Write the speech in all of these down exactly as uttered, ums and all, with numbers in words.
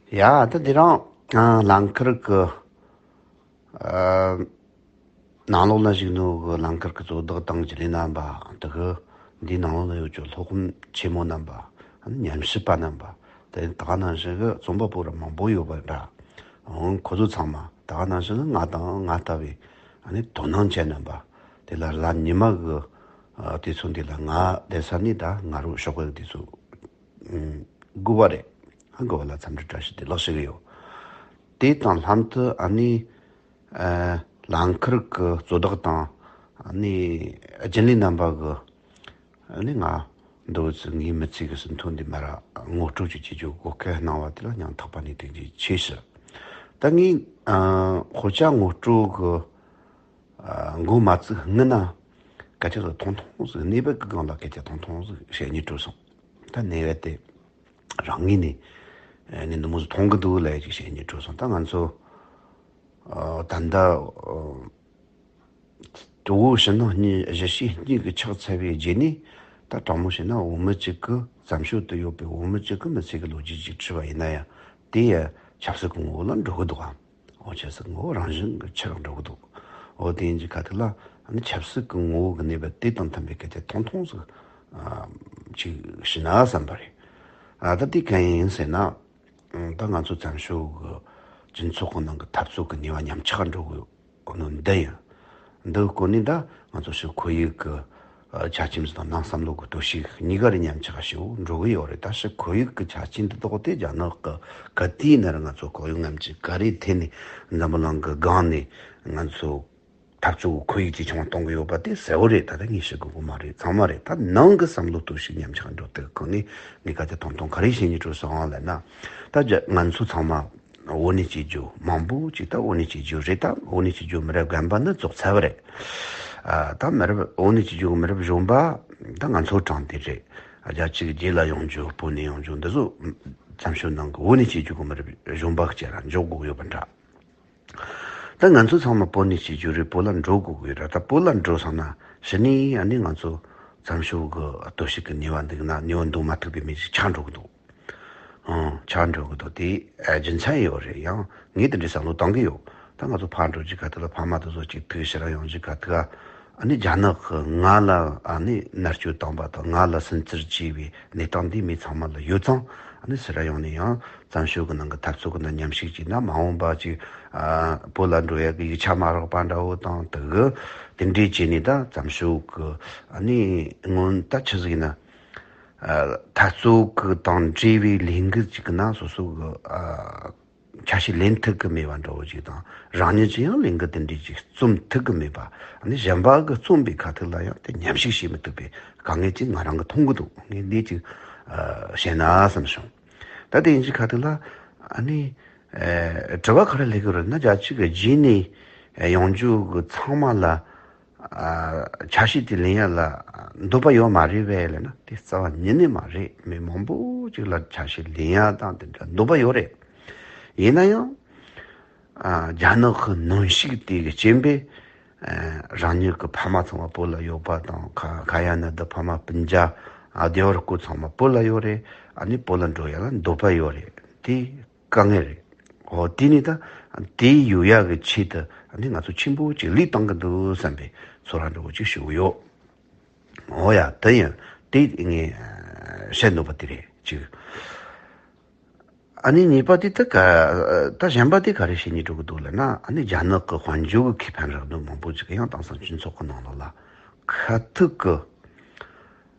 ཡ་ད་འདི་རང་ཨ་ལང་ཁར་གི་ཨ་ནང་ལོགས་ལ་བཞུགས་ནོ་གི་ལང་ཁར་གི་གཙོ་བདག་དང་རྒྱུན་ལས་རྣམ་པ་དེ་གི་འདིའི་ནང་ལོགས་ལ་ཡོད་ཀྱི་སློབ་དཔོན་ཆེན་མོ་རྣམ་པ། ཨ་ནི་ཉམས་ཞིབ་པ་རྣམ་པ། དེ་ད་ག་ནང་བཞིན་གི་རྩོམ་པ་པོ་ར་མང་པོ་ཡོད་པ་འདྲ། འོང་ཁོ་ཚོ་ཚང་མ་ད་ག་ནང་བཞིན་གི་ང་དང་ང་ལྟ་བུའི་ཨ་ནི་དོ་སྣང་ཅན་རྣམ་པ། དེ་ལ་ལ་ཉི་མ་གི་ཨ་དུས་ཚོད་འདི་ལ་ང་བསྡད་ས་ནི་ད་ང་རུ་ཞོགས་པའི་དུས་ཚོད་ཨུམ་དགུ་པ་རེད། ཨ་དགུ་པ་ལ་འཚམས་འདྲི་བཀྲ་ཤིས་བདེ་ལེགས་ཞུ་གི་ཡོད། དེ་དང་ལྷན་དུ་ཨ་ནི་ཨ་ལང་ཁར་གི་གཙོ་བདག་དང་ཨ་ནི་རྒྱུན་ལས་རྣམ་པ་གི་ཨ་ནི་ང་འདི་བོ་ཚོ་ངའི་མི་ཚེ་གི་ཟིན་ཐོ་འདི་མ་ར་ངོ་སྤྲོད་ཅིག་བྱེད་རྒྱུ་གོ་སྐབས་གནང་བ་དེ་ལ་སྙིང་ཐག་པ་ནས་དེ་འདྲའི་ཆེ་ཞུ། ད་ངས་ཨ་དཔེ་ཆ་ངོ་སྤྲོད་གི་ཨ་འགོ་མ་བཙུགས་སྔོན་ན་སྐད་ཆ་ཟིག་ཐུང་ཐུང་ཟིག་གནས་བབ་ཀྱི་སྒང་ལ་སྐད་ཆ་ཐུང་ཐུང་ཟིག་བཤད་སྙིང་བྲོ་སོང་། ད་གནས་བབ་དེ་རང་ངོས་ནས་ཨ་ནི་འདི་མོ་ཟིག་མཐོང་གི་འདུག་ལབ་ཡ་ཅིག་བཤད་སྙིང་བྲོ་སོང་། ད་ང་ཚོ་ཨ་ད་ལྟ་ཨ་དུ་བོ་ཕྱི་ནང་གཉིས་གཞིས་བྱེས་གཉིས་ཀྱི་ཕྱག་འཚལ་བའི་རྗེས་ནས་ད་དྲང་མོ་བཤད་ན་བོད་མི་གཅིག་གི་བཙན་བྱོལ་དུ་ཡོད་པའི་བོད་མི་གཅིག་གི་མི་ཚེ་གི་ལོ་རྒྱུས་ཅིག་བྲིས་པ་ཡིན་ན་ཡང་དེ་ཡ་ཆབ་སྲིད་ཀྱི་ངོ་བོ་ལ་འགྲོ་གི་འདུག་གམ། འོ་ཆབ་སྲིད་ངོ་བོ་རང་བཞིན་གྱི་ཆེ་རུ་འགྲོ་གི་འདུག་འོ་དེ་ཡིན་གྱི་ཁ་ཐུག་ལ་ཨ་ནི་ཆབ་སྲིད་ཀྱི་ངོ་བོ་གི་གནས་བབ་དེ་དང་མཐུན་པའི་སྐད་ཆ་ཐུང་ཐུང་ཟིག་ཨ་ཅིག་ཞུས་ན་བསམ་པ་རེད། ཨ་ད་དེ་གང་ཡིན་ཟེར་ན། ད་ང་ཚོ་བཙན་བྱོལ་གི་སྤྱི་ཚོགས་ཀྱི་ནང་གི་འཐབ་རྩོད་ཀྱི་ནུས་པ་ཉམས་ཆག་འགྲོ་གི་ཡོད་ནོ་འདི་ཡིན། འདི་སྐོར་ནས་ད་ང་ཚོ་ཕྱི་ཁོར་ཡུག་གི་ཨ་ཆ་རྐྱེན་ཟིག་དང་ནང་བསམ་བློ་གི་གཏོར་བཤིག་གཉིས་ཀ་རེ་ཉམས་ཆག་ཞེ་པོ་འགྲོ་གི་ཡོད་རེད། ད་ཕྱི་ཁོར་ཡུག་གི་ཆ་རྐྱེན་འདི་དག་དེ་རྒྱ་ནག་གི་ག་དུས་ཡིན་ན་ར་ང་ཚོ་ལྐོག་གཡོ་ངན་ཇུས་ག་རེ་ཐད་ནས་འཛམ་བུ་གླིང་གི་སྒང་ནས་ང་ཚོ་འཐབ་རྩོད་ཁོར་ཡུག་ཅིག་བྱུང་བ་གཏོང་གི་ཡོད་པ་དེ་གསལ་བོ་རེད། ད་ལྟ་ངས་ཞུ་དགོས་ཀྱི་མ་རེད། ཚང་མ་རེད། ད་ནང་གི་བསམ་བློ་གཏོར་བཤིག་ཉམས་ཆག་འགྲོ་དུས་གང་ནས་ངས་སྐད་ཆ་ཐུང་ཐུང་ག་རེ་བཤད་སྙིང་བྲོ་སོང་ལབ་ན། ད་རྒྱ་ང་ཚོ་ཚང་མ་དབུ་ནས་སྐྱེས་རྒྱུ་མང་པོ་ཅིག་ད་དབུ་ནས་སྐྱེས་རྒྱུ་རེད། ད་དབུ་ནས་སྐྱེས་རྒྱུ་མི་རབས་རྒན་པ་ནི་རྫོགས་ཚར་བ་རེད། ཨ་ད་མི་རབས་དབུ་ནས་སྐྱེས་རྒྱུ་མི་རབས་གཞོན་པ་ད་ང་ཚོ་གྲངས་དེ་རེད། རྒྱ་ཆེ་གི་རྗེས་ལ་ཡོང་རྒྱུ་བོད་ནས་ཡོང་རྒྱུ་འདི་ཚོ་བཙན་བྱོལ་ནང་གི་དབུ་ནས་སྐྱེས་རྒྱུ་གི་མི་རབས་གཞོན་པ་གི་ཆ་ལ་འཇོག་དགོས་ཡོད་པ་འདྲ། ད་ང་ཚོ་ཚང་མ་བོད་ནས་སྐྱེས་རྒྱུ་རེད། བོད་ལ་འགྲོ་དགོས་ཀྱི་ཡོད་ར། ད་བོད་ལ་འགྲོ་སོང་ན་ཕྱི་ནས་ཨ་ནི་ང་ཚོ་བཙན་བྱོལ་གྱི་གཏོར་བཤིག་གི་ནུས་པ་འདུག་ན་ནུས་པ་འདུག་མ་ཐུབ་པའི་མི་ཞིག་ཆགས་འགྲོ་གི་འདུག་ཨང་ཆགས་འགྲོ་གི་འདུག་དེ་ཨ་རྒྱུ་མཚན་ཡོད་རེད། ཡང་ངས་དེ་འདྲའི་བསམ་བློ་བཏང་གི་ཡོད། ད་ང་ཚོ་ཕར་འགྲོ་རྒྱུ་ག་ཐུག་ལ་ཕ་མ་དེ་ཚོ་གཅིག་ཐུག་ཕྱིར་ཡོང་རྒྱུ་ག་ཐུག་ཨ་ནི་རྒྱ་ནག་གི་ང་ལ་ཨ་ནི་མནར་གཅོད་བཏང་པ་དང་ང་ལ་སུན་གཙེར་བྱས་པའི་གནས་སྟངས་འདི་མི་ཚང་མ་ལ་ཡོད་ཙང་ཨ་ནི་ཕྱིར་ཡོང་ནས་ཡང་། བཙན་བྱོལ་གྱི་ནང་གི་འཐབ་རྩོད་ཀྱི་ནང་མཉམ་ཞུགས་བྱས་ན་མ་འོངས་པ་ཅིག་ཨ་བོད་ལ་འགྲོ་ཡག་གི་ཡིག་ཆ་མ་རག་པ་འདྲ་བོ་དང་དེ་གི་དེ་འདྲའི་བྱས་ནས་ད་བཙན་བྱོལ་གྱི་ཨ་ནི་སྔོན་ད་ཆི་ཟིག་ཡིན་ན་ཨ་འཐབ་རྩོད་ཀྱི་དང་འབྲེལ་བའི་ལས་འགུལ་ཅིག་གི་ནང་སོ་སོ་གི་ཨ་ཆ་ཤས་ལེན་ཐུབ་ཀྱི་མེད་པ་འདྲ་བོ་ཅིག་དང་རང་ཉིད་ཀྱིས་ཡང་ལས་འགུལ་དེ་འདྲའི་ཅིག་རྩོམ་ཐུབ་ཀྱི་མེད་པ་ཨ་ནི་གཞན་པ་གི་རྩོམ་པའི་ཁ་ཐུག་ལ་ཡང་དེ་མཉམ་ཞུགས་བྱེད་མི་ཐུབ་པའི་དཀའ་ངལ་ཅིག་ང་རང་གིས་མཐོང་གི་འདུག་ངས་འདི་ཅིག་ཨ་བཤད་ན་བསམ་བྱུང་། ད་དེ་ཡིན་གྱི་ཁ་ཐུག་ལ་ཨ་ནི་ཨེ་དྲི་བ་ག་རེ་སླེབས་ཀྱི་རེད་ན། རྒྱ་ཆེ་གི་རྗེས་ནས་ཨེ་ཡོང་རྒྱུ་གི་ཚང་མ་ལ་ཨ་ཆ་ཤས་དེ་ལེན་ཡ་ལ་འདོད་པ་ཡོད་མ་རེད་པས་ལབ་ན་དེ་རྩ་བ་ཉིད་ནས་མ་རེད། མི་མང་པོ་ཅིག་ལ་ཆ་ཤས་ལེན་ཡ་དང་དེ་འདྲ་འདོད་པ་ཡོད་རེད། ཡིན་ན་ཡང་ཨ་རྒྱ་ནག་གི་གནོན་ཤུགས་དེ་གི་རྐྱེན་པས། ཨ་རང་ཉིད་ཀྱི་ཕ་མ་ཚང་མ་བོད་ལ་ཡོད་པ་དང་ཁ་ཁ་ཡ་ན་ད་ཕ་མ་སྤུན་ཀྱག་ཨ་རྒྱ་བར་སྐོར་ཚང་མ་བོད་ལ་ཡོད་རེད། ཨ་ནི་བོད་ལ་འགྲོ་ཡ་ལ་འདོད་པ་ཡོད་རེད། དེ་དཀའ་ངལ་རེད། འོ་དེ་ནི་ད་དེ་ཡོད་ཡ་གི་ཆེད་དུ་ཨ་ནི་ང་ཚོ་ཆེན་པོ་ཅིག་ལས་བཏང་གི་འདུག་བསམ་པའི་ཚོར་བ་འདྲ་བོ་ཅིག་ཞུ་གི་ཡོད། འོ་ཡ་དེ་ཡིན་དེ་ངས་ཨ་བཤད་འདོད་པ་དེ་རེད་ཅིག་ཨ་ནི་གཉིས་པ་དེ་ད་ག་ད་གཞན་པ་དེ་ག་རེ་བཤད་སྙིང་འདོད་ཀྱི་འདུག་ལབ་ན། ཨ་ནི་རྒྱ་ནག་གི་དཔལ་འབྱོར་གྱི་ཁེ་ཕན་རག་ནོ་མང་པོ་ཅིག་ཡང་དེང་སང་སྤྱི་ཚོགས་ཀྱི་ནང་ལོགས་ལ་ཁ་ཐུག་གི་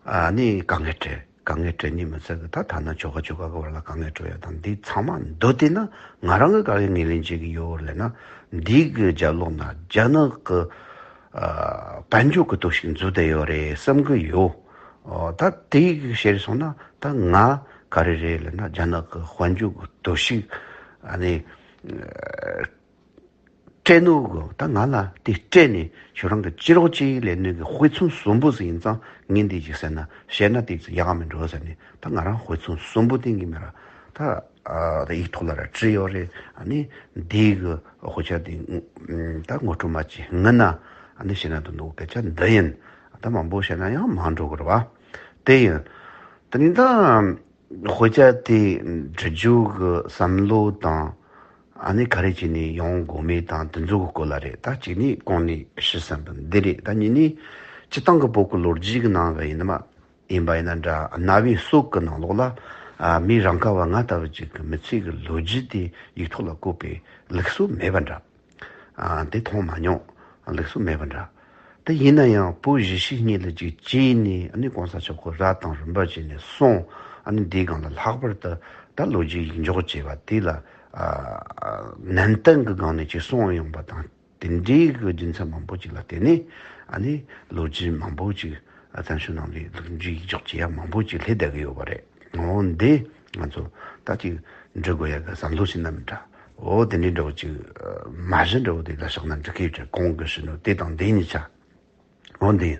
ཨ་ནི་དཀའ་ངལ་འཕྲད་དཀའ་ངལ་འཕྲད་ནི་མི་ཚད་གི་ད་ཐ་ན་ཁྱོ་ག་ཁྱོ་ག་གི་བར་ལ་དཀའ་ངལ་འཕྲད་ཡ་དང་འདི་ཚང་མ་འདོད་དེ་ན་ང་རང་གི་ག་རེ་ངོས་ལེན་བྱེད་ཀྱི་ཡོད་ལབ་ན། འདི་གི་རྒྱབ་ལོགས་ན་རྒྱ་ནག་གི་ཨ་དཔལ་འབྱོར་གྱི་གཏོར་བཤིག་འཛུལ་བསྡད་ཡོད་རེད་བསམ་གྱི་ཡོད། ཨོ་ད་དེ་གི་བཤད་སོང་ན་ད་ང་ག་རེ་རེད་ལབ་ན་རྒྱ་ནག་གི་དཔལ་འབྱོར་གྱི་གཏོར་བཤིག་ཨ་ནི་སྤྲད་ནོ་གི་ད་ང་ལ་དེ་སྤྲད་ནས་ཁྱོད་རང་གི་ཅི་རོགས་ཅི་ལས་ནོ་གི་དཔེ་མཚོན་གསོན་པོ་ཟིག་ཡིན་ཙང་ངས་འདི་ཅིག་ཟེར་ན་བཤད་ན་དེ་ཅིག་ཡག་མི་འགྲོ་ཟེར་ནས་ད་ང་རང་དཔེ་མཚོན་གསོན་པོ་དེ་ངས་མི་ར་ད། ཨ་ད་ཡིག་ཐོག་ལ་ར་བྲིས་ཡོད་རེད། ཨ་ནི་འདི་གི་དཔེ་ཆ་དེ་ད་ངོ་སྤྲོད་མ་བྱས་སྔོན་ན་ཨ་ནི་བཤད་ན་དོན་དུ་སྐད་ཆ་འདི་ཡིན། ད་མང་པོ་བཤད་ན་ཡང་མང་འགྲོ་གི་རེད་བ། དེ་ཡིན། དེ་ནི་ད་ དཔེ་ཆ་དེ་འབྲི་རྒྱུ་གི་བསམ་བློ་དང་། ཨ་ནི་ག་རེ་བྱས་ནས་ཡོང་དགོས་མེད་དང་དེ་ཚོ་གི་སྐོར་ལ་རེད། ད་གཅིག་ནས་གོང་ནས་ཞུས་བསམ་པ་འདི་རེད། ད་གཉིས་ནས་སྤྱིར་བཏང་གི་བོད་ཀྱི་ལོ་རྒྱུས་ཀྱི་ནང་ལ་ཡིན་ན་མ་ཡིན་པ་ཡིན་ན་འདྲ། གནའ་བོའི་སྲོལ་གྱི་ནང་ལོགས་ལ། ཨ། མི་རང་ག་བ་ང་ལྟ་བུ་ཅིག་གི་མི་ཚེ་གི་ལོ་རྒྱུས་དེ་ཡིག་ཐོག་ལ་བཀོད་པའི་ལུགས་སྲོལ་མེད་པ་འདྲ། ཨ། དེ་མཐོང་མ་མྱོང་། ལུགས་སྲོལ་མེད་པ་འདྲ། དེ་ཡིན་ན་ཡང་བོད་གཞིས་བྱེས་གཉིས་ལ་ཅིག་སྐྱེས་ནས། ཨ་ནི་གོང་ས་མཆོག་གི་རབ་དང་རིམ་པ་བྱས་ནས་སོང་། ཨ་ནི་འདིའི་སྒང་ལ་ལྷག་པར་དུ་ད་ལོ་རྒྱུས་ཡིག་འཇོག་བྱས་པ་དེ་ལ། ཨ། ནན་ཏན་གྱི་སྒང་ནས་ཅིག་སོང་ཡོང་པ་དང་། དེ་འདྲའི་གི་རྒྱུ་མཚན་མང་པོ་ཅིག་ལ་བརྟེན་ནས། ཨ་ནི་ལོ་རྒྱུས་མང་པོ་ཅིག་བཙན་བྱོལ་ནང་ལ་ལོ་རྒྱུས་ཡིག་འཇོག་བྱེད་ཡ་མང་པོ་ཅིག་སླེབས་བསྡད་ཀྱི་ཡོད་པ་རེད། འོ་འདི་ང་ཚོ་ད་ཅིག་འབྲི་དགོས་ཡ་གི་བསམ་བློ་ཞིག་ན་མི་འདྲ། འོ་དེ་འདྲའི་འདྲ་བོ་ཅིག་མ་གཞི་འདྲ་བོ་དེ་ལ་ཕྱག་ན་འབྲི་མཁན་གྱི་གོང་གི་ཕྱི་ནོ་དེ་དང་དེ་གཉིས་ཆ། འོ་འདི་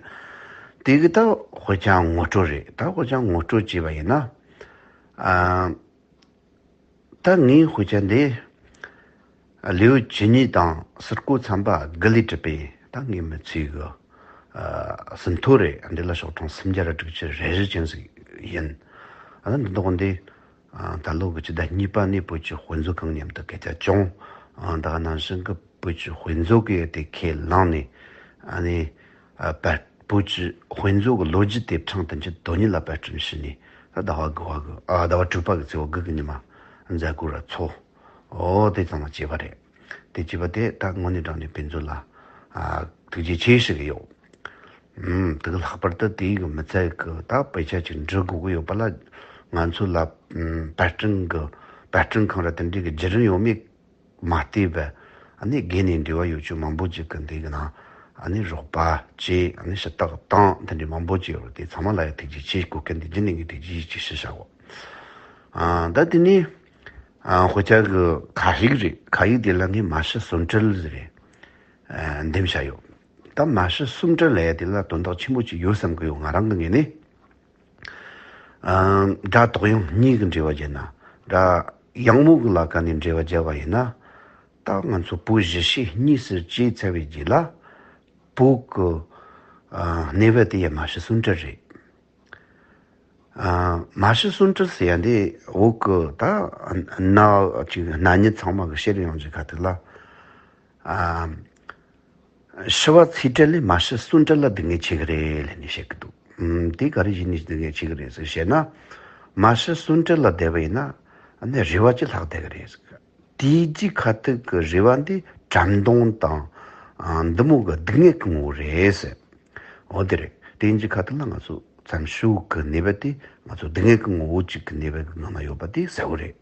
དེ་གི་ད་དཔེ་ཆ་ངོ་སྤྲོད་རེད། ད་དཔེ་ཆ་ངོ་སྤྲོད་བྱས་པ་ཡིན་ན། ཨ། ད་ངའི་དཔེ་ཆ་འདི་ལེའུ་བཅུ་གཉིས་དང་ཟུར་བཀོད་ཚན་པ་དགུ་ལས་གྲུབ་པའི་ད་ངའི་མི་ཚེ་གི་ཨ་ཟིན་ཐོ་རེད། འདི་ལ་ཤོག་གྲངས་སུམ་བརྒྱ་ར་དྲུག་ཅུ་རེ་བཞི་ཅན་ཞིག་ཡིན། ཨ་ནི་འདི་དག་འདི་ཨ་ད་ལོ་གི་ཕྱི་ཟླ་གཉིས་པ་ནས་བོད་ཀྱི་དཔེ་མཛོད་ཁང་མཉམ་དུ་སྐད་ཆ་བྱུང་། ཨ་ད་ག་ནང་བཞིན་གི་བོད་ཀྱི་དཔེ་མཛོད་ཀྱི་དེ་ཁས་བླངས་ནས། ཨ་ནི་ཨ་པར་བོད་ཀྱི་དཔེ་མཛོད་ཀྱི་ལོ་རྒྱུས་དེབ་ཕྲེང་བདུན་ཅུ་དོན་གཉིས་ལ་པར་སྐྲུན་ཞུས་ནས། ད་ཟླ་བ་དགུ་བ་གི་ཨ་ཟླ་བ་དྲུག་པ་གི་ཚེས་པ་དགུ་གི་ཉི་མ་མཛད་སྒོ་ར་ཚོགས། འོ་དེ་ཙམ་ལ་བྱས་པ་རེད། དེ་བྱས་པ་དེ་ད་དངོས་གནས་དྲང་གནས་དཔེ་མཛོད་ལ་ཨ་ཐུགས་རྗེ་ཆེ་ཞུ་གི་ཡོད། ཨུམ། དེ་གི་ལྷག་པར་དུ་དེའི་གི་མི་ཚད་གི་ད་དཔེ་ཆ་ཅིག་འབྲི་དགོས་ཀྱི་ཡོད་པ་ལ། ང་ཚོ་ལ་ཨུམ་པར་སྐྲུན་གི་པར་སྐྲུན་ཁང་ར་དེ་འདྲའི་གི་བརྒྱུད་རིམ་ཡོད་མེད་མ་བལྟས་པ། ཨ་ནི་སྒེར་ནས་འབྲེལ་བ་ཡོད་ཆོག་མང་པོ་ཅིག་གི་འདི་གི་ནང་ཨ་ནི་རོགས་པ་བྱས། ཨ་ནི་ཞུ་དག་བཏང་། དེ་འདྲའི་མང་པོ་ཅིག་ཡོད་རེད། དེ་ཚང་མ་ལ་ཡང་ཐུགས་རྗེ་ཆེ་ཞུ་གི། དེ་རྒྱུན་ནས་ངས་ཐུགས་རྗེ་ཆེ་ཞུ་བྱ་གོ། ཨ་ད་དེ་ནི་ཨ་དཔེ་ཆ་གི་ཁ་ཡིག་རེད། ཁ་ཡིག་དེ་ལ་ངས་མ་ཕྱི་གསུང་འཕྲིན་ཟེར་རེད། ཨ་འདེམས་བྱ་ཡོད། ད་མ་ཕྱི་གསུང་འཕྲིན་ལབ་ཡ་དེ་ལ་དོན་དག་ཆེན་པོ་ཅིག་ཡོད་བསམ་གི་ཡོད། ང་རང་གི་ངོས་ནས། ཨ་སྒྲ་དོག་དབྱངས་གཉིས་ཀྱི་འབྲེལ་བ་བརྒྱབ་ན། སྒྲ་ཡང་མོ་གི་ལ་ཁ་ནས་འབྲེལ་བ་བརྒྱབ་པ་ཡིན་ན། ད་ང་ཚོ་བོད་གཞིས་བྱེས་གཉིས་སུ་གཅེས་ཚར་བའི་རྗེས་ལ་བོད་ཀྱི་ཨ་གནས་བབ་དེ་ཡང་མ་ཕྱི་གསུང་འཕྲིན་རེད། ཨ་མ་ཕྱི་གསུང་འཕྲིན་ཟེར་ཡ་འདི་བོད་ཀྱི་ད་གནའ་ཅིག་གནའ་མྱི་ཚང་མ་གི་བཤད་ཡོང་རྒྱུ་ཁ་ཐུག་ལ། ཨ་ཕྱི་པ་ཚིག་འཕྲིན་ལས་མ་ཕྱི་གསུང་འཕྲིན་ལ་སྡུག་བསྔལ་ཆེ་གི་རེད་ལབ་ནས་བཤད་གི་འདུག་ཨུམ། དེ་ག་རེ་བྱས་ནས་སྡུག་བསྔལ་ཆེ་གི་རེད་ཟེར་བཤད་ན། མ་ཕྱི་གསུང་འཕྲིན་ལ་བསྡད་པ་ཡིན་ན་ཨ་ནི་རེ་བ་ཅིག་ལྷག་བསྡད་གི་རེད་ཟེར། དེའི་རྗེས་ཁ་ཐུག་གི་རེ་བ་འདི་དྲན་གདུང་དང་ཨ་འདི་མོ་གི་སྡུག་བསྔལ་གི་ངོ་བོ་རེད་ཟེར། འོ་དེ་རེད། དེའི་རྗེས་ཁ་ཐུག་ལ་ང་ཚོ་བཙན་བྱོལ་གི་གནས་བབ་དེ་ང་ཚོ་སྡུག་བསྔལ་གི་ངོ་བོ་གཅིག་གི་གནས་བབ་གི་ནང་ན་ཡོད་པ་དེ་གསལ་བོ་རེད།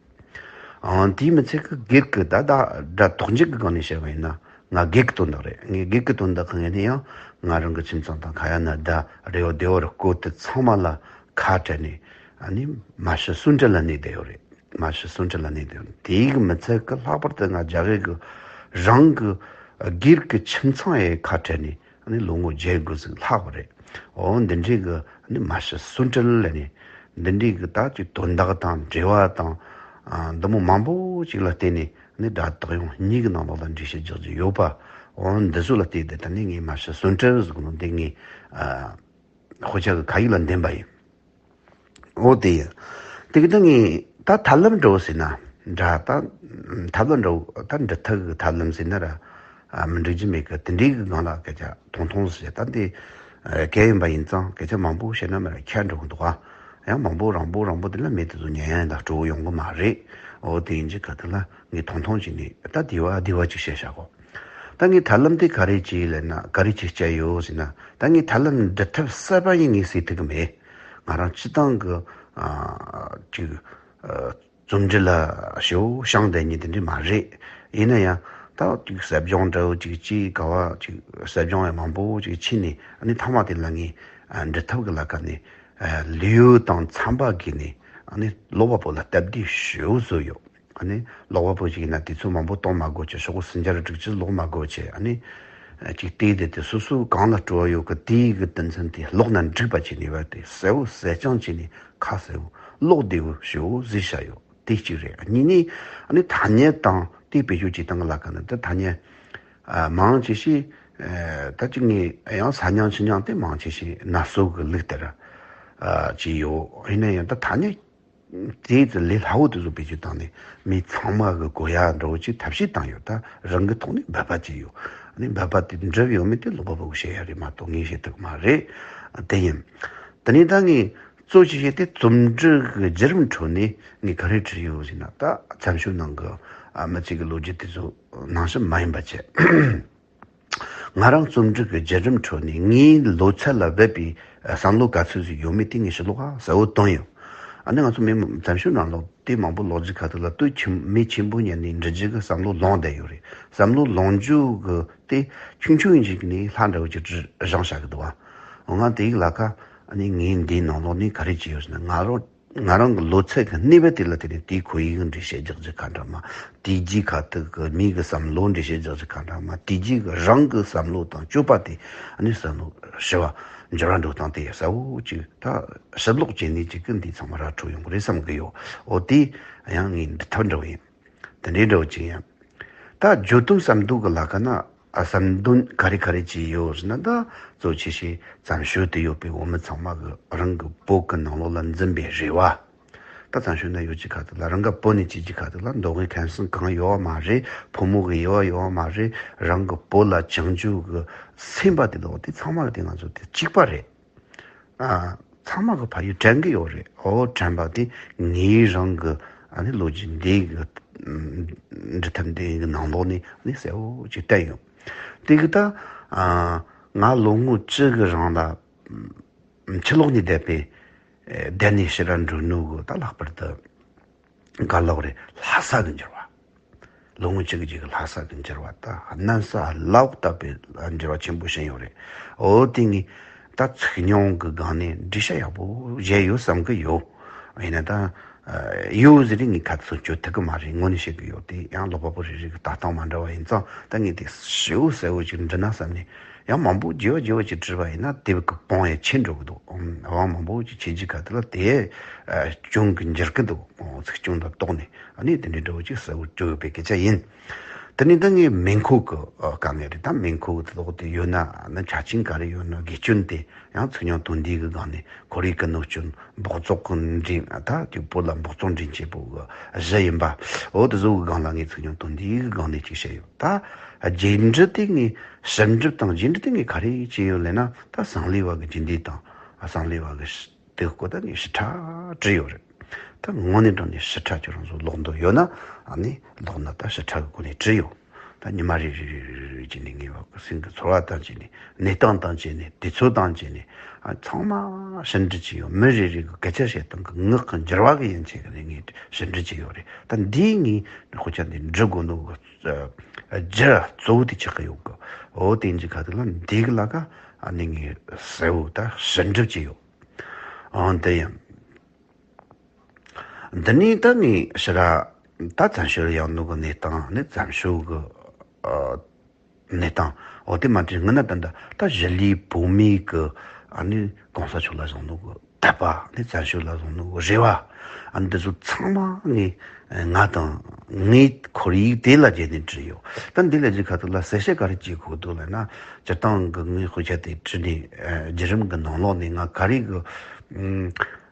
ཨང་། དེའི་མི་ཚད་ཀྱི་སྒེར་གྱི་ད་ད་སྒྲ་དོག་འཇུག་གི་སྒང་ནས་བཤད་པ་ཡིན་ན། ང་སྒེར་གྱི་དོན་དག་རེད། ངའི་སྒེར་གྱི་དོན་དག་གི་ངོས་ནས་ཡང་ང་རང་གི་ཁྱིམ་ཚང་དང་ཁ་ཡ་ན་ཟླ་རེ་བ་བདེ་བར་བཀོད་དེ་ཚང་མ་ལ་ཁ་བྲལ་ནས། ཨ་ནི་མ་ཤི་གསོན་བྲལ་ལ་གནས་བསྡད་ཡོད་རེད། མ་ཤི་གསོན་བྲལ་ལ་གནས་བསྡད་ཡོད་རེད། དེའི་གི་མི་ཚད་ཀྱི་ལྷག་པར་དུ་ང་རྒྱ་གར་གི་རང་གི་སྒེར་གྱི་ཁྱིམ་ཚང་ཡི་ཁ་བྲལ་ནས། ཨ་ནི་ལོ་ངོ་བརྒྱད་དགུ་ཟིག་ལྷག་པ་རེད། འོ་འདི་འདྲའི་གི་ཨ་ནི་མ་ཤི་གསོན་བྲལ་ལ་ནི། འདི་འདྲའི་གི་ད་ཅིག་དོན་དག་དང་འབྲེལ་བ་དང་། ཨ་འདི་མོ་མང་པོ་ཅིག་ལ་བརྟེན་ནས་ཨ་ནི་སྒྲ་དག་ཡང་གཉིས་ཀྱི་ནང་ལོགས་ལ་འགྲེལ་བཤད་རྒྱག་རྒྱུ་ཡོད་པ། འོ་འདི་ཚོ་ལ་བལྟས་ཏེ་ད་ནི་ངས་མ་ཤི་གསོན་བྲལ་ཟེར་གོ་ནོ་འདི་ངས་ཨ་དཔེ་ཆ་གི་ཁ་ཡིག་ལ་འདེམས་པ་ཡིན། འོ་དེ་ཡིན། དེ་གི་ད་ངས་ད་ཐབས་ལམ་འདྲ་བོ་ཟེར་ན་འདྲ། ད་ཐབས་ལམ་འདྲ་བོ། ད་འབྲི་ཐབས་ཀྱི་ཐབས་ལམ་ཟེར་ན་ར། ཨ་མི་འགྲིག་རྒྱུ་མེད་གི། དེ་འདྲའི་གི་སྒང་ལ་སྐད་ཆ་ཐུང་ཐུང་ཟེར། ད་འདི་ཨ་གལ་ཡིན་པ་ཡིན་ཙང་སྐད་ཆ་མང་པོ་བཤད་ན་མི་ར་ཁྱད་འགྲོ་གི་འདུག་ཨ། ཡང་མང་པོ་རིང་པོ་རིང་པོ་དེ་ལ་མེད་དེ་ཚོ་ཉན་ཡ་ད་སྤྲོ་བོ་ཡོང་གི་མ་རེད། འོ་དེ་ཡིན་གྱི་ག་དེ་ལ་ངས་ཐུང་ཐུང་བྱས་ནས་ད་དེ་བ་དེ་བ་ཅིག་བཤད་བཞག་གོ། ད་ངས་ཐབས་ལམ་དེ་ག་རེ་བྱས་ལབ་ན། ག་རེ་བྱས་སྤྱད་ཡོད་ཟེར་ན། ད་ངས་ཐབས་ལམ་འབྲི་ཐབས་གསར་པ་ཡིན་ངས་ཟེར་ཐུབ་གི་མེད། ང་རང་སྤྱི་བཏང་གི་ཨ་ཅིག་ཨ་རྩོམ་འབྲི་ལ་ཞེ་པོ་བྱང་བསྡད་མཁན་དེ་འདྲ་མ་རེད། ཡིན་ན་ཡང་ད་ཅིག་ཟབ་སྦྱོང་འདྲ་བོ་ཅིག་ཅིག་ག་བ་ཅིག་ཟབ་སྦྱོང་ཡང་མང་པོ་ཅིག་བྱས་ནས། ཨ་ནི་མཐའ་མ་དེ་ལ་ངས་ཨ་འབྲི་ཐབས་ཀྱི་ལ་ཁ་ནས་ཨ་ལེའུ་དང་ཚན་པ་བརྒལ་ནས། ཨ་ནི་ཀློག་པ་པོ་ལ་སྟབས་བདེ་ཞེ་པོ་བཟོས་ཡོད། ཨ་ནི་ཀློག་པ་པོ་ཞིག་ཡིན་ན་དུས་ཚོད་མང་པོ་གཏོང་མ་དགོས་ཆེ། ཤོག་གུ་སུམ་བརྒྱ་ར་དྲུག་ཅུ་ཀློག་མ་དགོས་ཆེ། ཨ་ནི་ཅིག་བལྟས་ཏེ་དེ་སོ་སོ་གང་ལ་སྤྲོ་བ་ཡོད་གི་དེའི་གི་དོན་ཚན་དེ་ཀློག་ན་འགྲིག་པ་བྱས་ནས། བ་དེ་གསལ་བོ་གསལ་རྐྱང་བྱས་ནས་ཁ་གསལ་བོ་ཀློག་བདེ་བོ་ཞེ་པོ་བཟོས་བཞག་ཡོད། དེ་གཅིག་རེད། གཉིས་ནི་ཨ་ནི་ཐ་སྙད་དང་དེ་བེད་སྤྱོད་བྱེད་སྟངས་ཀྱི་ལ་ཁ་ནས་ད་ཐ་སྙད་ཨ་མང་ཆེ་ཤོས་ཨ་ད་ཅིག་ངས་ཡང་ས་མྱིང་ཆུ་མྱིང་དེ་མང་ཆེ་ཤོས་ན་སོ་གི་ལུགས་ལྟར་ཨ་བྱས་ཡོད། ཡིན་ན་ཡང་ད་ཐ་སྙད་ དེའི་ཚེ་ལས་སླ་བོ་དེ་ཚོ་བེད་སྤྱོད་བཏང་ནས་མི་ཚང་མ་གི་གོ་ཡ་འདྲ་བོ་ཅིག་ཐབས་ཤེས་བཏང་ཡོད། ད་རང་གི་ཐོག་ནས་འབད་པ་བྱས་ཡོད། ཨ་ནི་འབད་པ་དེ་འགྲུབ་ཡོད་མེད་དེ་ལོག་པ་པོ་གི་བཤད་ཡ་རེད་མ་གཏོགས་ངས་བཤད་ཐུབ་ཀྱི་མ་རེད། དེ་ཡིན། དེ་ནས་ད་ངས་གཙོ་ཆེ་ཤོས་དེ་རྩོམ་འབྲི་གི་བརྒྱུད་རིམ་ཁྲོད་ནས་ངས་ག་རེ་བྲིས་ཡོད་ཟེར་ན། ད་མཚམས་ཞུགས་ནང་གི་ཨ་མི་ཚེ་གི་ལོ་རྒྱུས་དེ་ཚོ་ནང་བཞིན་མ་ཡིན་པ་བྱས། ང་རང་རྩོམ་འབྲི་གི་བརྒྱུད་རིམ་ཁྲོད་ནས་ངའི་ལོ་ཚད་ལ་འབད་པའི་བསམ་བློ་ག་ཚོད་ཟིག་ཡོད་མེད་དེ་ངས་ཕྱི་ལོགས་གསལ་བོ་བཏོན་ཡོད། ཨ་ནི་ང་ཚོ་མི་མཚམས་ཞུགས་ནང་ལོགས་དེ་མང་པོ་ལོག་རྒྱུ་ཁ་ཐུག་ལ་དུས་ཆེན་མི་ཆེན་པོ་ཉན་ནས་འབྲི་རྒྱུ་གི་བསམ་བློ་ལོངས་བསྡད་ཡོད་རེད། བསམ་བློ་ལོངས་རྒྱུ་གི་དེ་ཆུང་ཆུང་ཡིན་ཞིག་ནས་ལྷ་འདྲ་བོ་ཅིག་བཞེངས་བཞག་གི་འདུག་བ། འོ་ང་དེ་ཡིག་ལ་ཁ་ཨ་ནི་ངས་འདིའི་ནང་ལོགས་ནས་ག་རེ་བྱས་ཡོད་ཟེར་ན། ང་རང་ང་རང་གི་ལོ་ཚད་ཀྱི་གནས་བབ་དེ་ལ་བརྟེན་ནས་དེའི་ཁོར་ཡུག་འགྲེལ་བཤད་རྒྱག་རྒྱུ་ཁ་འདྲ་མ། དེའི་རྗེས་ཁ་ཐུག་གི་མིའི་གི་བསམ་བློ་འགྲེལ་བཤད་རྒྱག་རྒྱུ་ཁ་འདྲ་མ། དེའི་རྗེས་ཀྱི་རང་གི་བསམ་བློ་དང་སྤྱོད་པ་དེ་ཨ་ནི་བསམ་བློ་ཞི་བ་འགྱུར་བ་འགྲོ་སྟངས་དེ་གསལ་བོ་ཅིག་ད་ཕྱི་ལོགས་བྱས་ནས་ཅིག་གི་འདི་ཚང་མ་ར་འཕྲོད་ཡོང་གི་རེད་བསམ་གི་ཡོད། འོ་དེ་ཡང་ངས་འདི་ཐབས་འདྲ་བོ་ཡིན། དེ་འདྲའི་འདྲ་བོ་ཅིག་ཡིན། ད་བརྗོད་དོན་བསམ་འདུན་གྱི་ལ་ཁ་ན་ཨ་བསམ་འདུན་ག་རེ་ག་རེ་ཅིག་ཡོད་ཟེར་ན། ད་གཙོ་ཆེ་ཤོས་མཚམས་ཞུགས་དུ་ཡོད་པའི་བོད་མི་ཚང་མ་གི་རང་གི་བོད་ཀྱི་ནང་ལོགས་ལ་འཛིན་པའི་རེ་བ། ད་མཚམས་ཞུགས་ན་ཡོད་ཀྱི་ཁ་ཐུག་ལ་རང་ག་བོད་ནས་སྐྱེས་ཀྱི་ཁ་ཐུག་ལ་མདོ་དབུས་ཁམས་གསུམ་གང་ཡོད་མ་རེད། ཕོ་མོ་གི་དབྱེ་བ་ཡོད་མ་རེད། རང་གི་བོད་ལ་བྱང་ཆུབ་ཀྱི་སེམས་པ་དེ་ལོག་དེ་ཚང་མ་གི་དེ་ང་ཚོ་དེ་གཅིག་པ་རེད། ཨ། ཚང་མ་གི་ཕ་ཡུལ་དྲན་གི་ཡོད་རེད། འོ་དྲན་པ་དེ་ངའི་རང་གི་ཨ་ནི་ལོ་རྒྱུས་འདི་གི་ཨམ་འབྲི་ཐབས་འདི་གི་ནང་ལོགས་ནས་ཨ་ནི་གསལ་བོ་ཅིག་བསྟན་ཡོད། དེ་གི་ད་ཨ་ང་ལོ་ངོ་བཅུ་གི་རིང་ལ་ཨམ་ཕྱི་ལོགས་ནས་བསྡད་པའི་ཨེ་བསྡད་ནས་ཕྱིར་ར་འགྲོ་ནོ་གི་ད་ལྷག་པར་དུ་ག་ལོག་རེད། ལྷ་ས་གི་འགྱུར་བ། ལོ་ངོ་བཅུ་གི་རྗེས་ཀྱི་ལྷ་ས་གི་འགྱུར་བ་ད་གནམ་ས་བླ་འོག་ལྟ་བུའི་འགྱུར་བ་ཆེན་པོ་ཕྱིན་ཡོད་རེད། འོ་དེ་ངས་ད་ཚིག་ཉུང་གི་སྒང་ནས་འགྲེལ་བཤད་ཡག་པོ་བྱས་ཡོད་བསམ་གི་ཡོད། ཡིན་ན་ད་ཡོད་ཟེར་རེ་ངས་ཁ་ཚོན་གཅོད་ཐུབ་གི་མ་རེད། དངོས་གནས་བཤད་གི་ཡོད། དེ་ཡང་ཀློག་པ་པོ་རེ་རེ་གི་ལྟ་སྟངས་མ་འདྲ་བ་ཡིན་ཙང་། ད་ངས་དེ་ཞེ་པོ་གསལ་བོ་ཅིག་འབྲི་ན་བསམ་ནས། ཡང་མང་པོ་རྒྱས་པ་རྒྱས་པ་ཅིག་བྲིས་པ་ཡིན་ན་དེབ་ཀྱི་པང་ཡང་ཆེ་འགྲོ་གི་འདུག་དབང་མང་པོ་ཅིག་ཆེ་རྒྱུ་ཁ་ཐུག་ལ་དེ་ཨ་སྐྱོན་གི་འགྱུར་གི་འདུག་ཚིག་སྐྱོན་དང་བཏོག་ནས་ཨ་ནི་དེ་འདྲའི་འདྲ་བོ་ཅིག་གསལ་བོ་བཅོས་ཡོད་པའི་སྐད་ཆ་ཡིན། དེ་ནས་ད་ངས་མེ་འཁོར་གི་ཨ་དཀའ་ངལ་རེད། ད་མེ་འཁོར་གི་དེ་ལོག་དེ་ཡོད་ན་ཨ་ནི་ཆ་རྐྱེན་ག་རེ་ཡོད་ན། དགེ་སྐྱོན་དེ་ཡང་ཚིག་ཉུང་དོན་འདུས་གི་སྒང་ནས་ཁོར་ཡུག་གི་གནོད་སྐྱོན། འབག་བཙོག་གི་འདྲེན་ད་དེ་བོད་ལ་འབག་བཙོག་འདྲེན་བྱེད་པོ་གི་གཞི་ཡིན་པ། འོ་དེ་ཚོ་གི་སྒང་ལ་ངས་ཚིག་ཉུང་དོན་འདུས་གི་སྒང་ནས་ཅིག་བཤད་ཡོད། ད་རྗེས་འབྲི་དེ་ངས་ཞིབ་འབྲི་དང་རྗེས་འབྲི་དེ་ངས་ག་རེ་བྱས་ཡོད་ལབ་ན། ད་གསང་བློ་བ་གི་རྗེས་འབྲི་དང་གསང་བློ་བ་གི་དེ་སྐོར་ད་ངས་ཞིབ་ཕྲ་བྲིས་ཡོད་རེད། ད་དངོས་གནས་དྲང་གནས་ཞིབ་ཕྲ་ཁྱོད་རང་ཚོ་ཀློག་འདོད་ཡོད་ན་ཨ་ནི་ཀློག་ན་ད་ཞིབ་ཕྲ་གི་སྒོ་ནས་བྲིས་ཡོད། ད་ཉི་མ་རེ་རེ་རེ་རེ་རེ་བྱས་ནས་ངའི་བ་གི་སེམས་ཀྱི་ཚོར་བ་དང་བཅས་ནས། གནས་སྟངས་དང་བཅས་ནས། དུས་ཚོད་དང་བཅས་ནས། ཨ་ཚང་མ་ཞིབ་འབྲི་བྱས་ཡོད། མི་རེ་རེ་གི་སྐད་ཆ་བཤད་སྟངས་ཀྱི་ངག་གི་འགྱུར་བ་གི་ཡན་ཆད་ཀྱི་ནས་ངས་ཞིབ་འབྲི་བྱས་ཡོད་རེད། ད་འདིའི་ངའི་དཔེ་ཆ་འདི་འབྲི་དགོས་ནོ་གི་རྒྱུ་གཙོ་བོ་དེ་ཆགས་ཀྱི་ཡོད་གི། འོ་དེ་འདི་ཁ་ཐུག་ལ་འདི་གི་ལ་ཀ་ཨ་ནི་ངས་གསལ་བོ་ད་ཞིབ་འབྲི་བྱས་ཡོད། འོ་འདི་ཡིན། འདི་ནས་ད་ངས་ཕྱིར་ར་ད་བཙན་བྱོལ་ཡོང་ནོ་གི་གནས་སྟངས། ནི་བཙན་བྱོལ་གི་ཨ་གནས་སྟངས། འོ་དེ་མ་དྲིས་སྔོན་ན་ད་ད་ད་གཞིས་ལུས་བོད་མིའི་གི་ཨ་ནི་གོང་ས་མཆོག་ལ་བཟུང་ནོ་གི་དད་པ། ནི་བཙན་བྱོལ་ལ་བཟུང་ནོ་གི་རེ་བ། ཨ་འདི་ཚོ་ཚང་མ་ངས་ང་དང་ངའི་ཁོར་ཡུག་དེ་ལ་བརྟེན་ནས་བྲིས་ཡོད། ད་འདི་ལ་ཅིག་ཁ་ཐུག་ལ་གསལ་བཤད་ག་རེ་བྱེད་དགོས་འདུག་ལབ་ན། སྤྱིར་བཏང་གི་ངའི་དཔེ་ཆ་དེ་བྲིས་ནས་ཨ་བརྒྱུད་རིམ་གི་ནང་ལོགས་ནས་ང་ག་རེ་གི་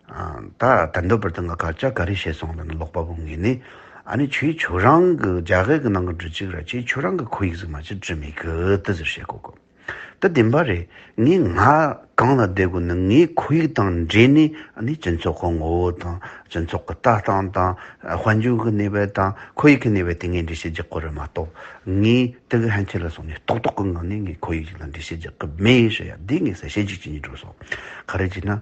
ཨ་ད་ད་འདོད་པར་དུ་ང་སྐད་ཆ་ག་རེ་བཤད་སོང་ལབ་ན། ཀློག་པ་པོ་ངོས་ནས་ཨ་ནི་ཁྱོས་ཁྱོད་རང་གི་རྒྱ་སྐད་གི་ནང་གི་འབྲི་ཅིག་ར། ཁྱོས་ཁྱོད་རང་གི་ཁོར་ཡུག་ཟིག་མ་གཅིག་བྲིས་མེད་གི་དེ་ཟེར་བཤད་གོ་གི། ད་བདེན་པ་རེད། ངས་ང་གང་ལ་བསྡད་དགོས་ན་ངའི་ཁོར་ཡུག་དང་འབྲེལ་ནས་ཨ་ནི་སྤྱི་ཚོགས་ཀྱི་ངོ་བོ་དང་སྤྱི་ཚོགས་ཀྱི་ལྟ་སྟངས་དང་དཔལ་འབྱོར་གྱི་གནས་བབ་དང་ཁོར་ཡུག་གི་གནས་བབ་དེ་ངས་འགྲེལ་བཤད་རྒྱག་དགོས་རེད་མ་གཏོགས། ངས་དེ་གི་ཕན་ཆད་ལ་སོང་ནས་རྟོག་རྟོག་གི་ངང་ནས་ངས་ཁོར་ཡུག་ཅིག་ལ་འགྲེལ་བཤད་རྒྱག་གི་མེད་ཟེར་ཡ་འདི་ངས་གསལ་བཤད་ཅིག་བྱེད་སྙིང་འདོད་སོང་། ག་རེ་བྱས་ན།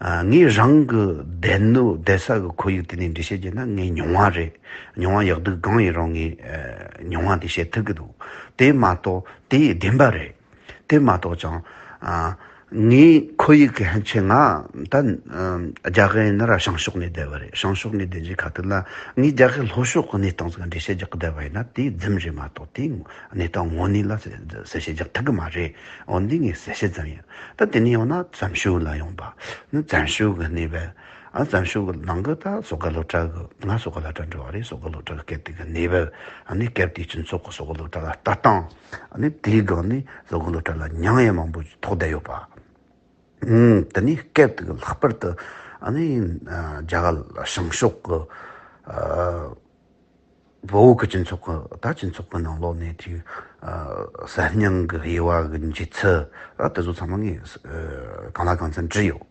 ཨ་ངས་རང་གི་བསྡད་ནོ་བསྡད་ས་གི་ཁོར་ཡུག་དེ་ནས་འགྲེལ་བཤད་བྱས་ན་ངས་མྱོང་བ་རེད། མྱོང་བ་ཡག་སྡུག་གང་ཡིན་རུང་ངས་ཨ་མྱོང་བ་དེ་བཤད་ཐུབ་ཀྱི་འདུག་དེ་མ་གཏོགས་དེ་བདེན་པ་རེད། དེ་མ་གཏོགས་ཀྱང་ཨ་ངའི་ཁོར་ཡུག་གི་ཕན་ཆད་ང་ད་ཨ་རྒྱ་སྐད་ཡིན་ན་ར་བྱང་ཕྱོགས་ནས་བསྡད་པ་རེད། བྱང་ཕྱོགས་ནས་བསྡད་རྒྱུ་ཁ་ཐུག་ལ་ངས་རྒྱ་སྐད་ལྷོ་ཕྱོགས་ཀྱི་གནས་སྟངས་ཟིག་འགྲེལ་བཤད་རྒྱག་གི་བསྡད་པ་ཡིན་ན་དེ་རྫུན་རེད་མ་གཏོགས་དེ་གནས་སྟངས་དངོས་གནས་ལ་གསལ་བཤད་རྒྱག་ཐུབ་གི་མ་རེད། འོན་ཏེ་ངས་གསལ་བཤད་ཙམ་ཡིན། ད་དེ་ནས་ཡང་ན་བཙན་བྱོལ་ལ་ཡོང་པ། ནི་བཙན་བྱོལ་གི་གནས་བབ། ཨ་བཙན་བྱོལ་གི་ནང་གི་ད་སོག་པོ་སློབ་གྲྭ་གི་ང་སོག་པོ་སློབ་གྲྭ་འགྲོ་བ་རེད། སོག་པོ་སློབ་གྲྭ་གི་སྐབས་དེ་གི་གནས་བབ། ཨ་ནི་སྐབས་དེའི་སྤྱི་ཚོགས་གི་སོག་པོ་སློབ་གྲྭ་ལ་ལྟ་སྟངས། ཨ་ནི་དེའི་སྒང་ནས་སོག་པོ་སློབ་གྲྭ་ལ་མྱོང་ཡ་མང་པོ་ཐོགས་བསྡད་ཡོད་པ། ཨུམ། དེ་ནས་སྐབས་དེ་གི་ལྷག་པར་དུ་ ཨ་ནི་ཨ་རྒྱ་གར་བྱང་ཕྱོགས་ཀྱི་ཨ་བོད་ཀྱི་སྤྱི་ཚོགས་ཀྱི་ད་སྤྱི་ཚོགས་ཀྱི་ནང་ལོགས་ནས་དེ་ཨ་གསར་རྙིང་གི་དབྱེ་བ་གི་འབྱེད་ཚུལ་ཨ་དེ་ཚོ་ཚང་མ་ངས་ཨ་གང་ལ་གང་འཚམ་བྲིས་ཡོད།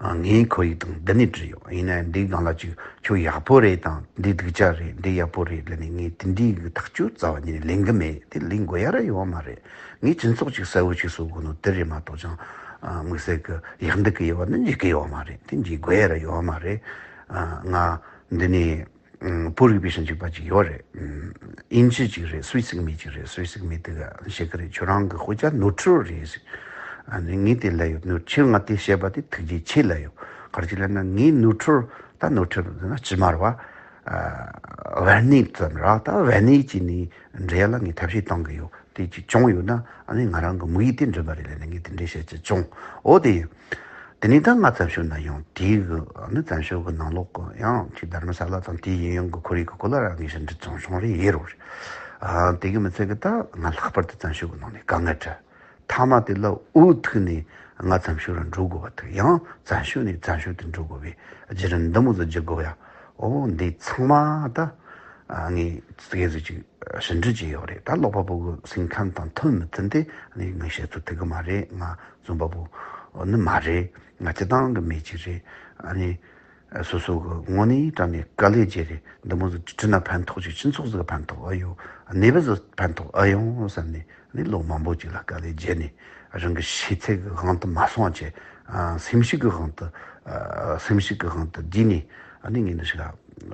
ཨ་ངའི་ཁོར་ཡུག་དང་འདི་ནས་བྲིས་ཡོད། ཡིན་ན་ཡང་འདི་སྒང་ལ་ཅིག་ཁྱོད་ཡག་པོ་རེད་དང་འདི་སྡུག་ཅག་རེད། འདི་ཡག་པོ་རེད་ལབ་ནས་ངས་དེ་འདྲའི་གི་ཐག་གཅོད་རྩ་བ་ཉིད་ནས་ལེན་གི་མེད། དེ་ལེན་དགོས་ཡ་ར་ཡོད་མ་རེད། ངས་སྤྱི་ཚོགས་ཅིག་གསལ་བོ་ཅིག་བཟོ་དགོས་ནོ་དེ་རེད་མ་གཏོགས་ཅང་ཨ་དམིགས་བསལ་གི་ཡག་སྡུག་གི་དབྱེ་བ་ནི་འབྱེད་གི་ཡོད་མ་རེད། དེ་འབྱེད་དགོས་ཡ་ར་ཡོད་མ་རེད། ཨ་ང་འདི་ནས་ཨ་བོད་རིག་པའི་ཞིབ་འཇུག་པ་ཅིག་ཡོད་རེད། ཨ་དབྱིན་ཇི་ཅིག་རེད། སུད་སི་གི་མི་ཅིག་རེད། སུད་སི་གི་མི་དེ་ག་བཤད་གི་རེད། ཁྱོད་རང་གི་དཔེ་ཆ་ནོར་འཁྲུལ་རེད་ཟེར། ཨ་ནི་ངས་དེ་ལབ་ཡོད། ནོར་ཁྱོད་ང་དེ་བཤད་པ་དེ་ཐུགས་རྗེ་ཆེ་ལབ་ཡོད། ག་རེ་ཅིག་ལབ་ན་ངའི་ནོར་འཁྲུལ་ད་ནོར་འཁྲུལ་ཟེར་ན་ཅི་མ་རེད་བ། ཨ་བར་ནི་ཙམ་ར་ད་བར་ནི་ཅིག་ནས་འབྲི་ཡ་ལ་ངས་ཐབས་ཤེས་གཏོང་གི་ཡོད། དེ་ཅིག་བྱུང་ཡོད་ན་ཨ་ནི་ང་རང་གི་དམིགས་ཡུལ་དེ་འགྲུབ་པ་རེད་ལབ་ནས་ངས་དེ་འདྲའི་བཤད་རྒྱུ་བྱུང་། འོ་དེ་ཡིན། དེ་ནས་ད་ང་བཙན་བྱོལ་ན་ཡོང་དེའི་གི་ཨ་ནི་བཙན་བྱོལ་གི་ནང་ལོགས་གི་ཡང་ཅིག་དྷརྨ་ས་ལ་དང་དེའི་གཡས་གཡོན་གི་ཁོར་ཡུག་གི་སྐོར་ལ་རང་གི་ཞིབ་འབྲི་བྱུང་བྱུང་རེད་ཡེ་རོ་རེད། ཨ་དེ་གི་མི་ཚད་གི་ད་ང་ལྷག་པར་དུ་བཙན་བྱོལ་གི་ནང་ནས་དཀའ་ངལ་འཕྲད། མཐའ་མ་དེ་ལ་འུ་ཐུག་ནས་ང་བཙན་བྱོལ་ར་འགྲོ་དགོས་པ་ཐུག། ཡང་བཙན་བྱོལ་ནས་བཙན་བྱོལ་དུ་འགྲོ་དགོས་པའི་བརྒྱུད་རིམ་འདི་མོ་ཟིག་བརྒྱུད་དགོས་ཡ། འོ་འདི་ཚང་མ་ད་ངས་ཙི་གེ་ཟིག་ཅིག་ཞིབ་འབྲི་བྱས་ཡོད་རེད། ད་ཀློག་པ་པོ་གི་སེམས་ཁམས་དང་མཐུན་མི་མཐུན་དེ་ངས་བཤད་ཚོད་ཐུབ་གི་མ་རེད། ང་རྩོམ་པ་པོ་ནི་མ་རེད། ང་སྤྱི་བཏང་གི་མི་ཅིག་རེད། ཨ་ནི། སོ་སོ་གི་དངོས་གནས་དྲང་ནས་དཀའ་ལས་བརྒྱབ་རེད། འདི་མོ་ཟིག་བྲིས་ན་ཕན་ཐོགས་ཅིག་སྤྱི་ཚོགས་ཟིག་ཕན་ཐོགས་ཨེ་ཡོང་། གནས་བབ་ཟིག་ཕན་ཐོགས་ཨེ་ཡོང་བསམ་ནས་ནི་ལོ་མང་པོ་ཅིག་ལ་དཀའ་ལས་བརྒྱབ་ནས་རང་གི་ཤེས་ཚད་ཀྱི་དབང་དུ་མ་སོང་བ་བྱས། ཨ་སེམས་ཤུགས་ཀྱི་དབང་དུ་ཨ་སེམས་ཤུགས་ཀྱི་དབང་དུ་བསྡུས་ནས་ཨ་ནི་ངས་འདི་ཞིག་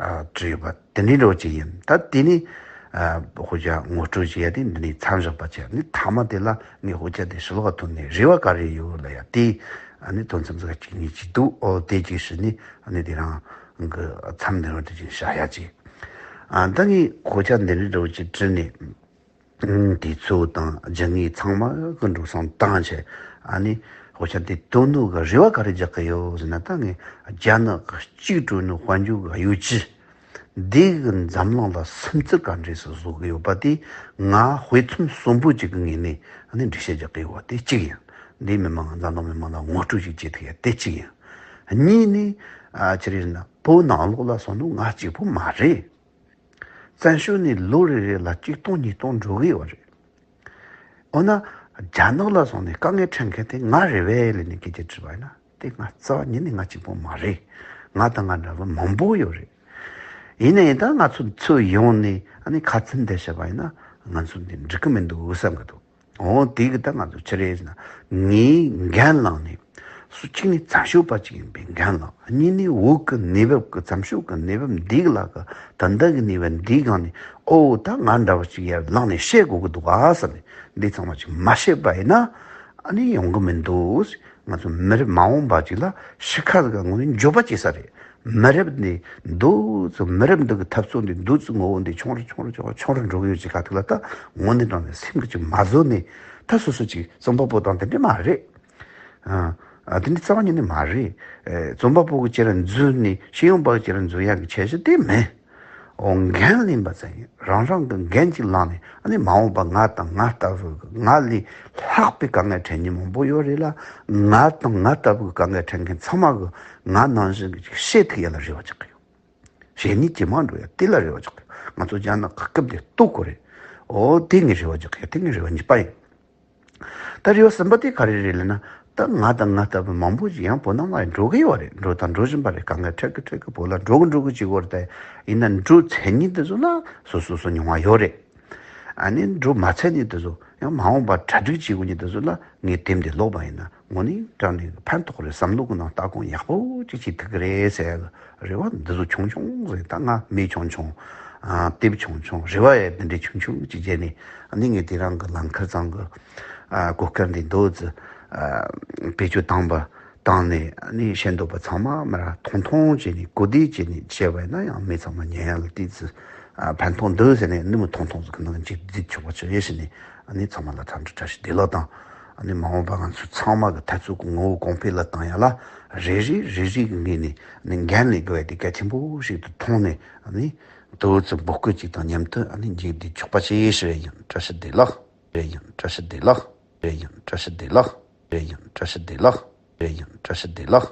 ཨ་བྲིས་ཡོད་པ་དེ་འདྲའི་འདྲ་བོ་ཅིག་ཡིན། ད་དེ་ནས་ཨ་དཔེ་ཆ་ངོ་སྤྲོད་བྱས་ཏེ་འདི་ནས་མཚམས་བཞག་པ་བྱས། ནི་མཐའ་མ་དེ་ལ་ངས་དཔེ་ཆ་དེ་ཕྱི་ལོགས་ཐོན་ནས་རེ་བ་ག་རེ་ཡོད་ལ་ཡ་དེ་ཨ་ནི་དོན་ཚན་ཟིག་གཅིག་གཉིས་ཅིག་འདུག། ཨོ་དེ་ཅིག་ཞུས་ནས་ཨ་ནི་དེ་རང་གི་མཚམས་འདི་རུ་དེ་ཅིག་བཞག་ཡ་ཅིག། ཨ་ད་ངས་དཔེ་ཆ་འདི་འདྲའི་འདྲ་བོ་ཅིག་བྲིས་ནས་ཨ་དུས་ཚོད་དང་རྒྱུ་དངོས་ཚང་མ་གི་འགྲོ་སོང་བཏང་བྱས། ཨ་ནི་དཔེ་ཆ་འདི་བཏོན་ནོ་གི་རེ་བ་ག་རེ་རྒྱག་གི་ཡོད་ཟེར་ན། ད་ངས་རྒྱ་ནག་གི་གཅིག་སྤྲོད་ནོ་དཔལ་འབྱོར་གི་གཡོ་ཇུས་འདི་གི་འཛམ་གླིང་ལ་སིམ་འཛུལ་ག་འདྲས་སུ་བཟོ་གི་ཡོད་པ་དེ་ང་དཔེ་མཚོན་གསོན་པོ་ཅིག་གི་ངོས་ནས་ཨ་ནི་འགྲེལ་བཤད་རྒྱག་གི་ཡོད་པ་དེ་གཅིག་ཡིན། འདིའི་མི་མང་འཛམ་གླིང་མི་མང་ལ་ངོ་སྤྲོད་ཅིག་བྱེད་ཐུབ་ཡ་དེ་གཅིག་ཡིན། གཉིས་ནི་ཨ་ཅི་རེད་ཟེར་ན་བོད་ནང་ལོགས་ལ་སོང་ནོ་ང་གཅིག་པོ་མ་རེད། བཙན་བྱོལ་ནས་ལོ་རེ་རེ་ལ་གཅིག་སྟོང་གཉིས་སྟོང་འགྲོ་གི་ཡོད་རེད། འོ་ན་རྒྱ་ནག་ལ་སོང་ནས་དཀའ་ངལ་འཕྲད་མཁན་དེ་ང་རེད་པས་ལབ་ནས་སྐད་ཆ་དྲིས་པ་ཡིན་ན་དེ་ང་རྩ་བ་ཉིད་ནས་ང་གཅིག་པོ་མ་རེད། ང་དང་ང་འདྲ་བ་མང་པོ་ཡོད་རེད། ཡིན་ནའི་ད་ང་ཚོ་ཚུར་ཡོང་ནས་ཨ་ནི་ཁ་ཚིག་འདི་བཤད་པ་ཡིན་ན་ང་ཚོ་འདི་འགྲིག་གི་མི་འདུག་བསམ་གི་འདུག། འོ་དེ་གི་ད་ང་ཚོ་ཆི་རེད་ཟེར་ན་ངའི་འགན་བླངས་ནས། སུ་གཅིག་ནི་བཙན་བྱོལ་བ་ཅིག་ཡིན་པའི་འགན་བླངས། གཉིས་ནི་བོད་ཀྱི་གནས་བབ་ཀྱི་བཙན་བྱོལ་གྱི་གནས་བབ་འདིའི་ལ་གི་ད་ལྟ་གི་གནས་བབ་འདིའི་སྒང་ནས་ཨོ་ད་ང་འདྲ་བ་ཅིག་ཡར་ལངས་ནས་བཤད་དགོས་ཀྱི་འདུག་ཨ་ཟེར་ནས་འདི་ཚང་མ་ཅིག་མ་བཤད་པ་ཡིན་ན་ཨ་ནི་ཡོང་གི་མི་འདུག། ང་ཚོ་མི་རབས་མ་འོངས་པ་ཅིག་ལ་ཤི་ཁ་ཟིག་ག་ངོ་ནས་འགྱོད་པ་སྐྱེ་ས་རེད། མི་རབས་འདི་འདུག་ཙམ་མི་རབས་འདི་གི་འཐབ་རྩོད་འདི་འདུག་ཙམ་ངོ་བོ་འདི་ཆུང་རུ་ཆུང་རུ་ཆུང་རུ་ཆུང་རུ་འགྲོ་གི་ཡོད་ཅིག་ག་ཐུག་ལ་ད་ངོ་ནས་དྲང་ནས་སེམས་ཀྱི་ཅིག་མ་བཟོད་ནས་ད་སོ་སོ་ཅིག་རྩོམ་པ་པོ་དང་དེ་འདྲ་མ་རེད། ཨ་ཨ་དེ་འདྲ་རྩ་བ་ཉིད་ནས་མ་རེད། ཨེ་རྩོམ་པ་པོ་གི་ཅིག་ར་འཛུལ་ནས་ཤེས་ཡོན་པ་གི་ཅིག་ར་འཛུལ་ཡག་གི་ཁྱད་གཞི་དེ་མིན། འོ་འགན་ལེན་པ་ཙམ་ཡིན། རང་རང་གི་འགན་ཅིག་བླངས་ནས་ཨ་ནི་མ་འོངས་པ་ང་དང་ང་ལྟ་བུ་གི་ང་ལས་ལྷག་པའི་དཀའ་ངལ་འཕྲད་མཁན་མང་པོ་ཡོད་རེད་ལ། ང་དང་ང་ལྟ་བུ་གི་དཀའ་ངལ་འཕྲད་མཁན་ཚང་མ་གི་ང་ནང་བཞིན་གི་ཅིག་བཤད་ཐུབ་ཡ་ལ་རེ་བ་རྒྱག་གི་ཡོད། གཞན་ནི་ཇེ་མང་འགྲོ་ཡ་དེ་ལ་རེ་བ་རྒྱག་གི་ཡོད། ང་ཚོ་རྒྱ་ནག་གི་སྐབས་དེ་ལྟོ་གོ་རེད། འོ་དེ་ངས་རེ་བ་རྒྱག་གི་ཡོད། དེ་ངའི་རེ་བ་གཉིས་པ་ཡིན། ད་རེ་བ་གསུམ་པ་དེ་ག་རེ་རེད་ལབ་ན། ད་ང་དང་ང་ལྟ་བུ་མང་པོ་ཞིག་ཡང་བོད་ནང་ལ་འགྲོ་གི་ཡོད་རེད། འགྲོ་དང་འགྲོ་བཞིན་པ་རེད། དཀའ་ངལ་འཕྲད་གི་འཕྲད་གི་བོད་ལ་འགྲོ་གི་འགྲོ་གི་བྱེད་དགོས་རེད། ད་ཡིན་ན་འགྲོ་ཚར་མཁན་དེ་ཚོ་ལ་སོ་སོ་སོ་མྱོང་བ་ཡོད་རེད། ཨ་ནི་འགྲོ་མ་ཚར་མཁན་དེ་ཚོ་ཡང་མ་འོངས་པ་གྲ་སྒྲིག་བྱེད་དགོས་མཁན་དེ་ཚོ་ལ་ངས་དེབ་འདི་ཀློག་པ་ཡིན་ན་དངོས་གནས་དྲང་གནས་ཕན་ཐོགས་རེད། བསམ་བློ་གི་ནང་ལྟ་སྐོང་ཡག་པོ་ཅིག་བྱེད་ཐུབ་གི་རེད་ཟེར་ཡ་གི་རེ་བ་འདི་ཚོ་ཆུང་ཆུང་ཟིག། ད་ང་མི་ཆུང་ཆུང་ཨ་དེབ་ཆུང་ཆུང་རེ་བ་ཡ་འདི་འདྲའི་ཆུང་ཆུང་ཅིག་བརྒྱབ་ནས་ཨ་ནི་ངས་དེ་རིང་གི་ལམ་ཁ་ཚང་གི་ཨ་གོ་སྐབས་འདི་འདུག་ཙི་ཨ་བེད་སྤྱོད་བཏང་པ་བཏང་ནས་ཨ་ནི་ཤེས་འདོད་པ་ཚང་མ་མར་ཐུང་ཐུང་བྱས་ནས་གོ་བདེ་བྱས་ནས་བཤད་པ་ཡིན་ན་ཡང་མི་ཚང་མ་ཉན་ཡ་ལ་ཏོག་ཙི་ཨ་ཕན་ཐོགས་འདུག་ཟེར་ནས་ནི་མི་ཐུང་ཐུང་ཟིག་གི་ནང་གཅིག་བསྡུས་ཆོག་པ་བྱོས་ཡེ་ཟེར་ནས་ཨ་ནི་ཚང་མ་ལ་འཚམས་འདྲི་བཀྲ་ཤིས་བདེ་ལེགས་དང་། ཨ་ནི་མ་འོངས་པ་ང་ཚོ་ཚང་མ་གི་འཐབ་རྩོད་ཀྱི་ངོ་བོ་གོང་འཕེལ་ལ་བཏང་ཡ་ལ་རེ་རེ་རེ་རེ་གི་ངོས་ནས་ཨ་ནི་འགན་ལེན་དགོས་ཡ་དེ་གལ་ཆེན་པོ་ཞིག་ཏུ་མཐོང་ནས་ཨ་ནི་ཏོག་ཙམ་འབོད་སྐུལ་ཅིག་དང་མཉམ་དུ་ཨ་ནི་མཇུག་བསྡུས་ཆོག་པ་བྱོས་ཡེ་ཞུ་ཡ་ཡིན། བཀྲ་ཤིས་བདེ་ལེགས། བཀྲ་ཤིས་བདེ་ལེགས། བཀྲ་ཤིས་བདེ་ལེགས། བཀྲ་ཤིས་བདེ་ལེགས། བཀྲ་ཤིས་བདེ་ལེགས། བཀྲ་ཤིས་བདེ་ལེགས།